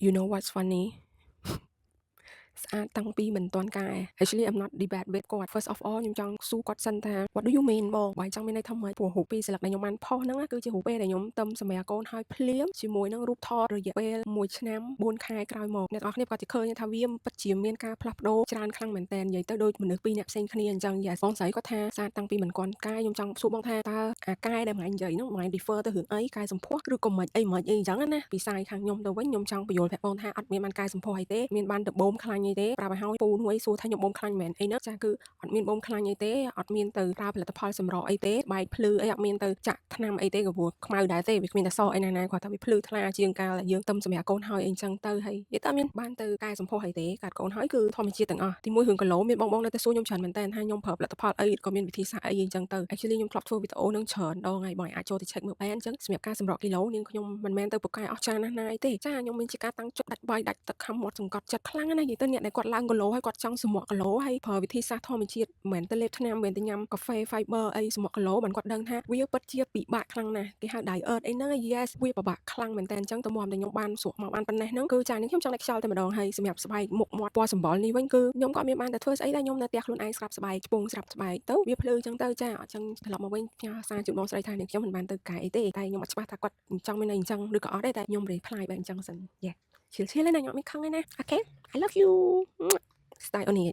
You know what's funny? ស្អាតតាំងពីមិនទាន់កែ Actually, I'm not debate with គាត់ First of all ខ្ញុំចង់សួរគាត់សិនថា "What do you mean បងបើចង់មានន័យថាម៉េច?ព្រោះរូបពីរសន្លឹកដែលខ្ញុំបានផុសហ្នឹងគឺជារូបពេលដែលខ្ញុំទៅសម្រាប់កូនហើយភ្លាមជាមួយនឹងរូបថតរយៈពេល1ឆ្នាំ4ខែក្រោយមកអ្នកទាំងអស់គ្នាក៏ជាឃើញថាវាពិតជាមានការផ្លាស់ប្ដូរច្រើនខ្លាំងមែនតើនិយាយទៅដូចមនុស្សពីរនាក់ផ្សេងគ្នាអញ្ចឹងយ៉ាបងស្រីគាត់ថាស្អាតតាំងពីមិនទាន់កែខ្ញុំចង់សួរបងថាតើអាកែដែលមួយនិយាយហ្នឹងមួយ refer ទៅរឿងអីកែសម្ផស្សឬក៏មិនអីមិនអីអញ្ចឹងណាពីសាយខាងខ្ញុំទៅវិញខ្ញុំចង់បញ្យល់ប្រាប់បងថាអត់មានបានកែសម្ផស្សអីទេមានបានទៅបូមខ្លាញ់អីទេប្រាប់ឲ្យហើយពូនួយសួរថាខ្ញុំបូមខ្លាញ់មែនអីហ្នឹងចាគឺអត់មានបូមខ្លាញ់អីទេអត់មានទៅប្រើផលិតផលសម្រក់អីទេបែកភ្លឺអីអត់មានទៅចាក់ថ្នាំអីទេក៏ព្រោះខ្មៅដែរទេវាគ្មានតែសអីណាណាគាត់ថាវាភ្លឺថ្លាជាងកាលយើងទៅសម្រាប់កូនហើយអីអញ្ចឹងទៅហើយនិយាយទៅអត់មានបានទៅកែសម្ផស្សអីទេកាត់កូនហើយគឺធម្មជាតិទាំងអស់ទីមួយរឿងគីឡូមានបងបងនៅតែសួរខ្ញុំច្រើនមែនតើថាខ្ញុំប្រើផលិតផលអីក៏មានវិធីសាស្ត្រអីអញ្ចឹងទៅ Actually ខ្ញុំធ្លាប់ធ្វើវីដេអូនឹងច្រើនដងហើយបងអាចចូលទៅ check មើលបានអញ្ចឹងសម្រាប់ការសម្រក់គីឡូនាងខ្ញុំមិនមែនទៅពូកែអស់ចាណាស់ណាអីទេចាខ្ញុំមានជាការតាំងចិត្តដាច់បាយដាច់ទឹកខំមាត់សង្កត់ចិត្តខ្លាំងណាស់និយាយទៅអ្នកដែលគាត់ឡើងគីឡូហើយគាត់ចង់សម្រក់គីឡូហើយប្រើវិធីសាស្ត្រធម្មជាតិមិនមែនទៅលេបថ្នាំមិនមែនទៅញ៉ាំកាហ្វេ fiber អីសម្រក់គីឡូបានគាត់ដឹងថាវាពិតជាពិបាកខ្លាំងណាស់គេហៅ diet អីហ្នឹង yes វាពិបាកខ្លាំងមែនតើអញ្ចឹងទៅមកតែខ្ញុំបានស្រក់មកបានប៉ុណ្ណេះហ្នឹងគឺចានេះខ្ញុំចង់តែខ្យល់តែម្ដងហើយសម្រាប់ស្បែកមុខមាត់ពណ៌សម្បុរនេះវិញគឺខ្ញុំក៏អត់មានបានតែធ្វើស្អីដែរខ្ញុំនៅផ្ទះខ្លួនឯងស្រាប់ស្បែកឆ្ពងស្រាប់ស្បែកទៅវាភ្លឺអញ្ចឹងទៅចាអញ្ចឹងត្រឡប់មកវិញផ្ញើសារជូនបងស្រីថានេះខ្ញុំមិនបានទៅកែអីទេតែខ្ញុំអត់ច្បាស់ថាគាត់ចង់មានន័យអញ្ចឹងឬក៏អត់ទេតែខ្ញុំ reply បែបអញ្ចឹងសិន Yeah ឈៀលឈៀលណាខ្ញុំអត់មានខឹងទេណាOkay, I love you. Style អូនេះ